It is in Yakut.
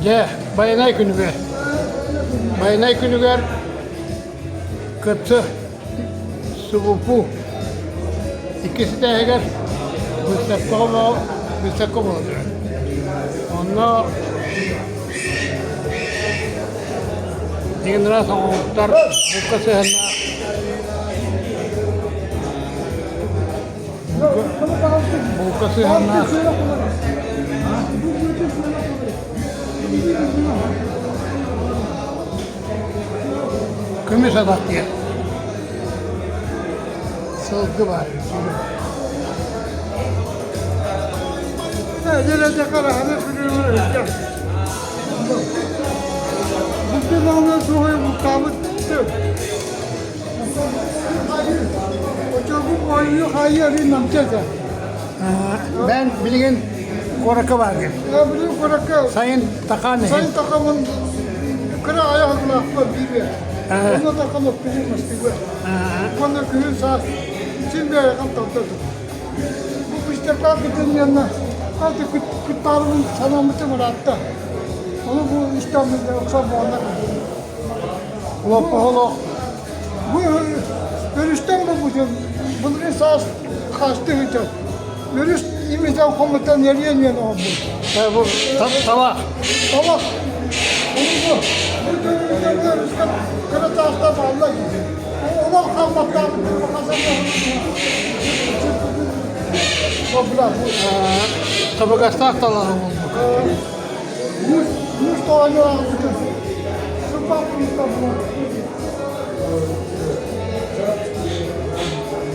Дьэ, Байанай күнүгэр. Байанай күнүгэр кытсы субупу иккис этээһигэр выставкаҕа выставка буола турар. Онно Дигинрас оҥоһуктар булка сыһыаннаах булка сыһыаннаах Көмүс атах диэн сылгы баар. Бэн билигин куоракка бааргын. Сайын такаан Сайын такамын кыра айаҕылаахпар биирэ. Онно такам оппилин мастыгы. Уонна күһүн саас син бэйэҕин талтатым. Бу быстардаах кытын хаты кыттаарыбын санаммытым ыраатта. Ону бу истэммин ыкса буолла. Лоппоһолох. Бу өрүстэн булбутум. Былырыын саас хаасты ыытар. Өрүс имитэн хомутан эриэн үөн оҥорбут. Бу табах. Табах. Ону бу бу төрүтэ бу өрүскэ кыра таастар бааллар. Олох хаалбаттаабыт Табыгастаах талаҕы булбут. Муус, муус тоҕойу аҕалбытым. Сыппаппын